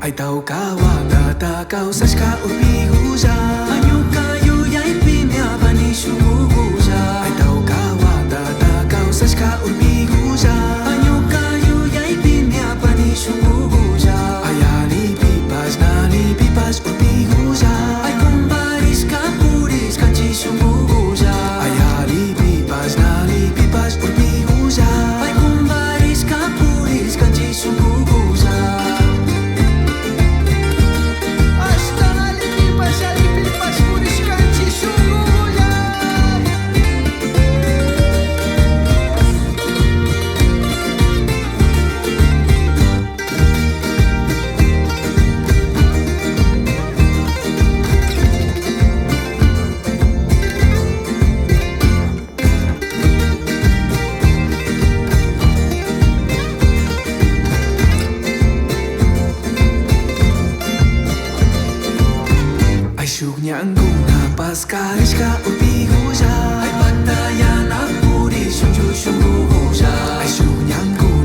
Ay tauca watata kawsashka urpigulla. Ay ñuka yuyaypimi apani shunkukulla. Ay tauca watata kawsashka urpigulla. Ay ñuka yuyaypimi apani shunkukulla. Ay alipipash nalipipash urpigulla. Ay kumparishka purishkanchik shunkukulla. Ay alipipash nalipipash urpigulla. Ay kumparishka purishkanchik shunkukulla. Ashtan alipipash alipipash purishkanchik shunkukulla. Ay shuk ñankuna paskarishka urpigulla. Ay patayana purishunchu shunkukulla. Ay shuk ñankuna.